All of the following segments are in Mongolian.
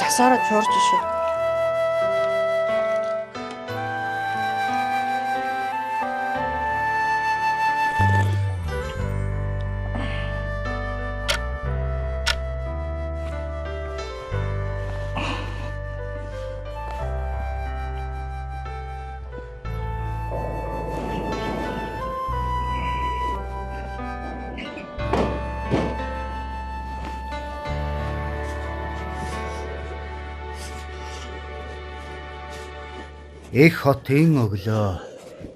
Засаараа чуурж шүү. Эх хотын өглөө.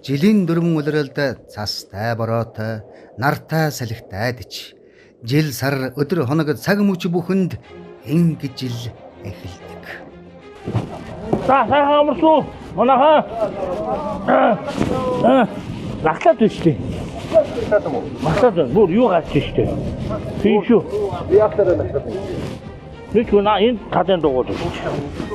Жилийн дөрвөн улиралд цастай бороотой, нартай салхитай дэж. Жил сар өдөр хоног цаг мөч бүхэнд ингэж ил эхэлдэг. За сайхан амарсан уу? Манайхаа. Лагтлаад байна шүү дээ. Лагтлаад байна. Бүр юу гарч шүү дээ. Тийм шүү. Яг тэр лагтлаад. Нэг хүн энэ талын дугуй шүү.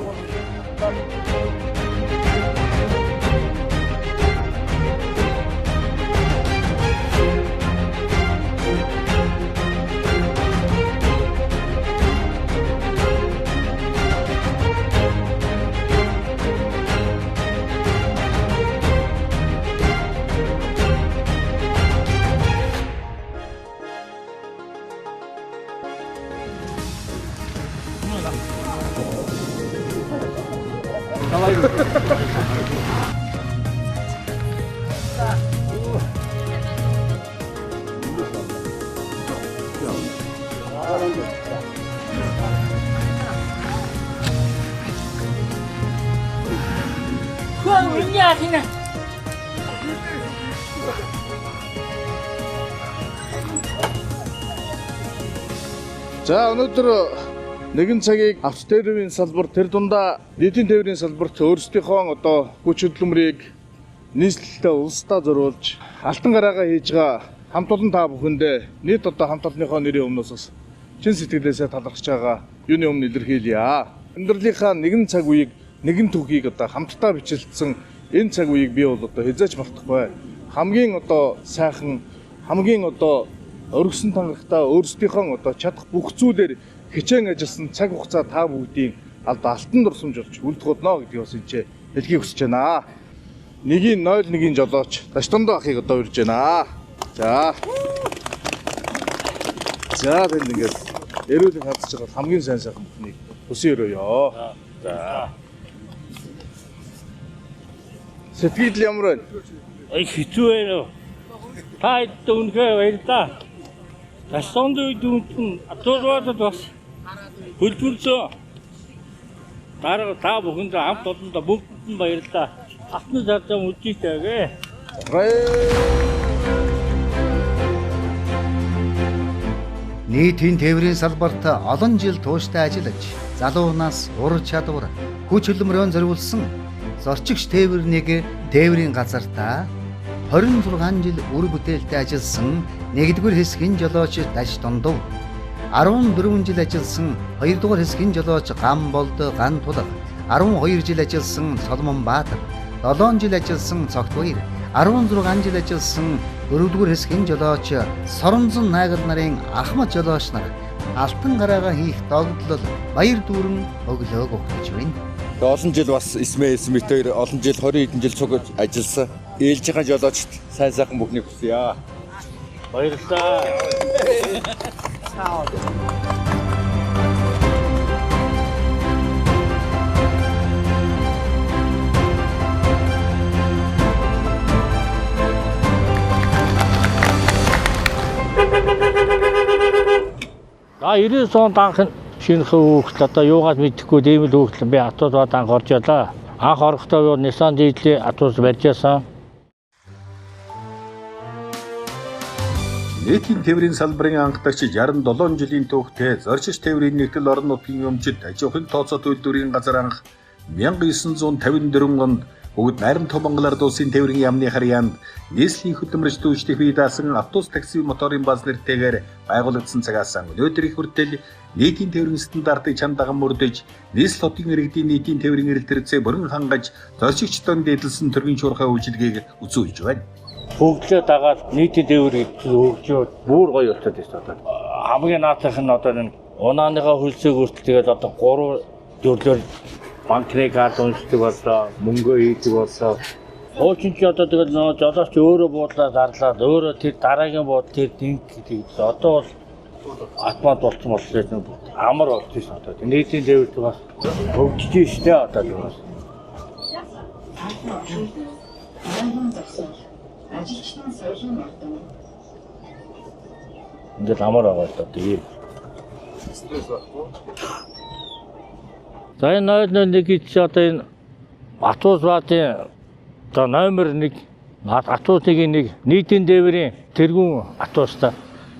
За өнөөдөр нэгэн цагийг автотээврийн салбар тэр дундаа нийтийн тээврийн салбарт өөрсдийнхөө одоо хүч хөдөлмөрийг нийслэлтэй улсдаа зориулж алтан гараагаа хийж байгаа хамт олон та бүхэндээ нийт одоо хамт олонныхоо нэрийн өмнөөс бас чин сэтгэлээсээ талархаж байгаа юуны өмнө илэрхийлье. Амьдралынхаа нэгэн цаг үеийг нэгэн түүхийг одоо хамтдаа бичлэлтсэн энэ цаг үеийг би бол одоо хэзээ ч мартахгүй. Хамгийн одоо сайхан, хамгийн одоо өргөсөн тангарагтаа өөрсдийнхөө одоо чадах бүх зүйлээр хичээн ажилласан цаг хугацаа та бүгдийн алтан дурсамж болж үлдэх болно гэдгийг бас энэ хэлхийг хүсэж байна. Нэгийн 01-ийн жолооч Даштондоо ахыг одоо урьж байна. За. За тэнд ингээд эрүүлэн хадж байгаа хамгийн сайн сайхан бүхнийг хүсэн өрөөё. За. Сэтгэл ямар байна? Ай хэцүү байна. Та хэд үнэхээр баярлалаа. Даштондоо дүнтэн автобусад бас хөлбөрлөө. Дараа та бүхэнд хамт олондоо бүгдэнд нь баярлалаа. Алтан саржаа үжижтэйгээ. Нийтийн тээврийн салбарт олон жил тууштай ажиллаж, залуу нас, ур чадвар, хүч хөдөлмөрөөр зориулсан зорчигч тээвэр нэг тээврийн газартаа 26 жил үр бүтээлтэй ажилласан 1-р хэсгийн жолооч Даштондов, 14 жил ажилласан 2-р хэсгийн жолооч Гамболд Гантулга, 12 жил ажилласан Соломон Баатар, 7 жил ажилласан Цогтбаяр, 16 жил ажилласан 4-р хэсгийн жолооч Соронзон Найгал нарын Ахмад жолооч нар алтан гараагаа хийх догдлол баяр дүүрэн өглөөг өгч байна. Олон жил бас эсмэ эсмэтээр олон жил 20 хэдэн жил цуг ажилласан. Ээлжийнхаа жолоочд сайн сайхан бүхнийг хүсье. Баярлалаа. За 99 онд анх шинэ хүүхд одоо юугаас мэдэхгүй тийм л хүүхд би автобусад анх орж ялаа. Анх орохдоо юу Nissan дизелийн автобус барьж ясан. Нийтийн тээврийн салбарын анхдагч 67 жилийн түүхтэй зорчигч тээврийн нэгдэл орон нутгийн өмчид аж ахуйн тооцоо үйлдвэрийн газар анх 1954 онд Бүгд найрамдах Монгол Ард Улсын тээврийн яамны харьяанд нийслэлийн хөдөлмөрч түвшних бие даасан автобус такси моторын баз нэртэйгээр байгуулагдсан цагаас өнөөдрийн хүртэл нийтийн тээврийн стандартыг чам даган мөрдөж, нийслэл хотын иргэдийн нийтийн тээврийн эрэлт хэрэгцээг бүрэн хангаж, зорчигчдод дэдэлсэн төргийн шуурхай үйлчилгээг үзүүлж байна. Хөгжлөө дагаад нийтийн тээврийг хөгжөөд бүр гоё болчиход байна одоо. Хамгийн наацх нь одоо энэ унааныхаа хөлсөг хүртэл тэгээд одоо 3 Зөвлөөр банкны карт уншдаг боллоо, мөнгөө хийдэг боллоо. Хуучин ч одоо тэгэл нөө жолооч өөрөө буудлаа зарлаад өөрөө тэр дараагийн буудал тэр динг гэдэг. Одоо бол автомат болсон болохоор амар болж шээ одоо. Нийтийн тээвэрт бас хөгжиж штэ одоо л бас. Ингээд амар байгаа л одоо ийм. Стресс байхгүй. За энэ 001 гэж одоо энэ Батуус баатын за номер 1 Атуусыг нэг нийтийн дээврийн тэргүүн Атуустай.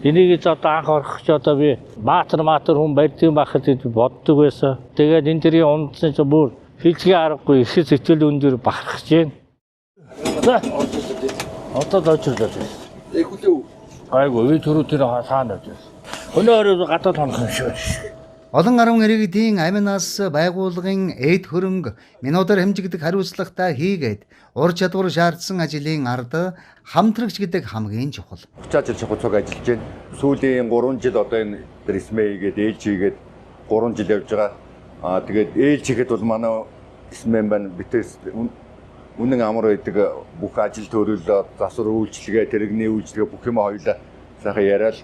Энийг одоо анх орох чи одоо би баатар маатар хүн барьдаг байх гэж боддог байсан. Тэгээд энэ тэрийн ундсан чи бүр хилцгээ аргагүй их сэтгэл өндөр бахархаж байна. За одоо доочлоо. Их хүлээв. Гайгүй би түрүү тэр хаана байж байсан. Өнөө өрөө гадаад хонох юм шиг. Олон арван иргэдийн аминаас байгууллагын эд хөрөнгө минутаар хэмжигдэх хариуцлагатай хийгээд ур чадвар шаардсан ажлын ард хамтрагч гэдэг хамгийн чухал. 30 жил чухал цуг ажиллаж байна. Сүүлийн 3 жил одоо энэ ресмэ хийгээд ээлж хийгээд 3 жил явж байгаа. Аа тэгээд ээлж хийхэд бол манай смен байна битээс үнэн амар байдаг бүх ажил төрөл засвар үйлчилгээ, тэрэгний үйлчилгээ бүх юм хоёулаа сайхан яриад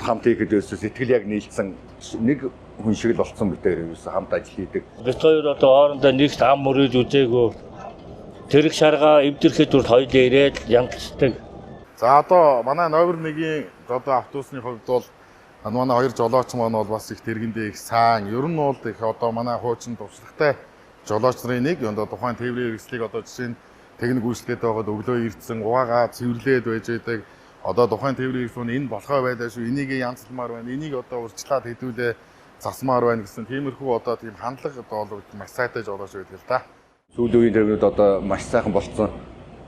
хамт хийхэд ерөөсөө сэтгэл яг нийлцсэн нэг хүн шиг л болцсон битээр ерөөсөө хамт ажил хийдэг. Бид хоёр одоо хоорондоо нэгт ам мөрөж үзээгүй. Тэрэг шаргаа эвдэрхэд бүр хоёул ирээд янзлдаг. За одоо манай номер 1-ийн одоо автобусны хувьд бол манай хоёр жолооч маань бол бас их тэргэндээ их сайн. Ер нь бол их одоо манай хуучин туршлагатай жолооч нарын нэг одоо тухайн тээврийн хэрэгслийг одоо жишээ нь техник үйлчлэгээд байгаад өглөө ирдсэн угаагаа цэвэрлээд байж байдаг. Одоо тухайн тээврийн хэрэгс нь энэ болохоо байлаа шүү. Энийг янзлмаар байна. Энийг одоо урьдчилаад хэдүүлээ засмаар байна гэсэн тиймэрхүү одоо тийм хандлага одоо бол маш сайтай жолооч байдаг л да. Сүүлийн үеийн тэргүүд одоо маш сайхан болцсон.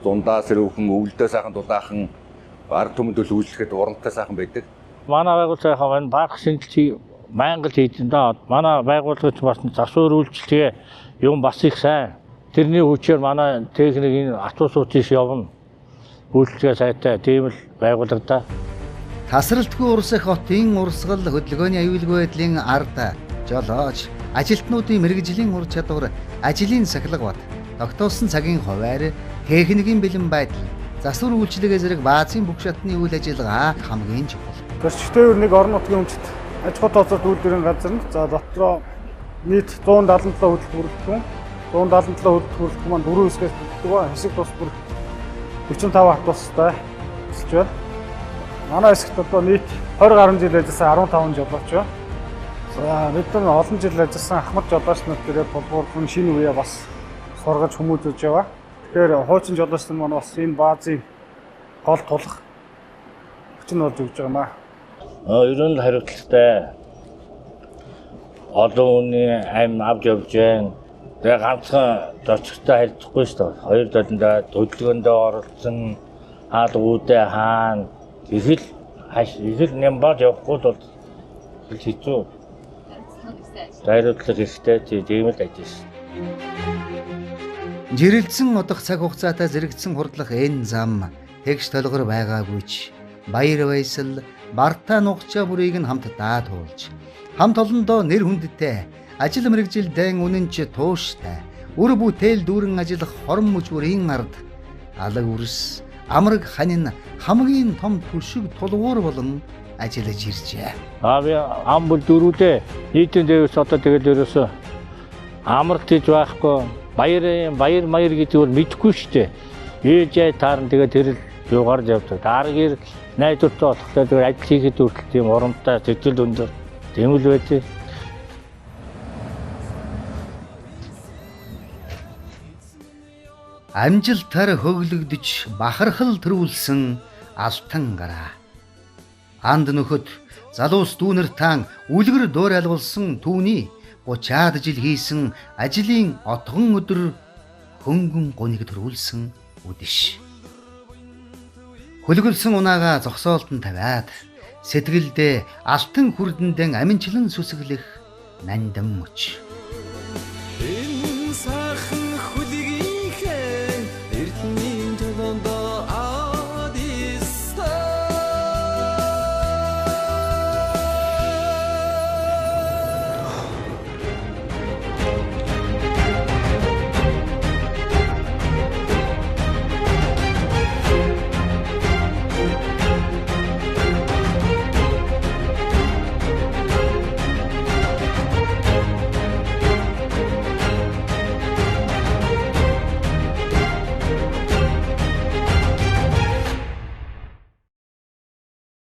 Зундаа сэрүүхэн, өвлдөө сайхан дулаахан, ард түмэнд үйлчлэхэд урамтай сайхан байдаг. Манай байгууллага энэ парк шинжилгээ байнга л хийдэн даа. Манай байгууллагч бас засвар үйлчлэгээ юм бас их сайн. Тэрний хүчээр манай техник энэ автобусууд тийш явна. Үйлчлэгээ сайтай тийм л байгууллага да. Тасралтгүй Урсах хотын урсгал хөдөлгөөний аюулгүй байдлын ард жолооч ажилтнуудын мэргэжлийн ур чадвар, ажлын сахилга бат, тогтоосон цагийн хуваар, техникийн бэлэн байдал, засвар үйлчилгээ зэрэг баазын бүх шатны үйл ажиллагаа хамгийн чухал. Зорчигч тээвэр нэг орон нутгийн өмчт аж ахуй тооцоолт үйлдвэрийн газар нь за дотроо нийт 177 хөдөлгөх бүрэлдэхүүн, 177 хөдөлгөх бүрэлдэхүүн маань 4 хэсгээс бүрддэг ба хэсэг тус бүр 45 автобустай өсөж байна. Манай хэсэгт одоо нийт 20 гаруй жил ажилласан 15 жолооч байна. За бид нар олон жил ажилласан ахмад жолооч нар дээрээ тулгуурлан шинэ үеэ бас сургаж хүмүүжүүлж байгаа. Тэгэхээр хуучин жолооч нар маань бас энэ баазын гол тулах хүч нь болж өгч байгаа юм аа. Ер нь хариуцлагатай. Олон хүний амь авч явж байна. Тэгээ ганцхан зорчигчтой харьцахгүй шүү дээ. Хоёр долондоо хөдөлгөөндөө оролцсон, хаалгуудаа хаана их л хаш их л нямбаад явахгүй бол хэцүү. Хариуцлага ихтэй тийм л ажилласан. Жирэлцэн одох цаг хугацаатай зэрэгцэн хурдлах энэ зам тэгш толгор байгаагүй ч баяр баясал бартаа нугчаа бүрийг нь хамтдаа туулж хамт олондоо нэр хүндтэй ажил мэргэжилдэн үнэнч тууштай үр бүтээл дүүрэн ажиллах хорон мөч бүрийн ард алаг үрс амраг ханин хамгийн том түшиг тулгуур болон ажиллаж иржээ. Аа би ам бүр дөрүүдээ нийтийн дээрээс одоо тэгэл ерөөсөө амарт гэж байхгүй баяр баяр маяр гэдэг бол мэдэхгүй шүү дээ. Ээж таарн тэгээд тэр л юугаар явдаг. Дараагийн найдвартай болохоор тэгээд ажил хийхэд хүртэл тийм урамтай сэтгэл өндөр тийм л байдаг. Амжилтаар хөглөгдөж бахархал төрүүлсэн алтан гараа. Анд нөхөд залуус дүүнер таан үлгэр дуурайлуулсан түүний 30-аад жил хийсэн ажлын отгон өдөр хөнгөн гуниг төрүүлсэн үдэш. Хөлгөлсөн унаага зогсоолтон тавиад сэтгэлдээ алтан хүрдэндэн аминчлан сүсгэлэх нандин мөч.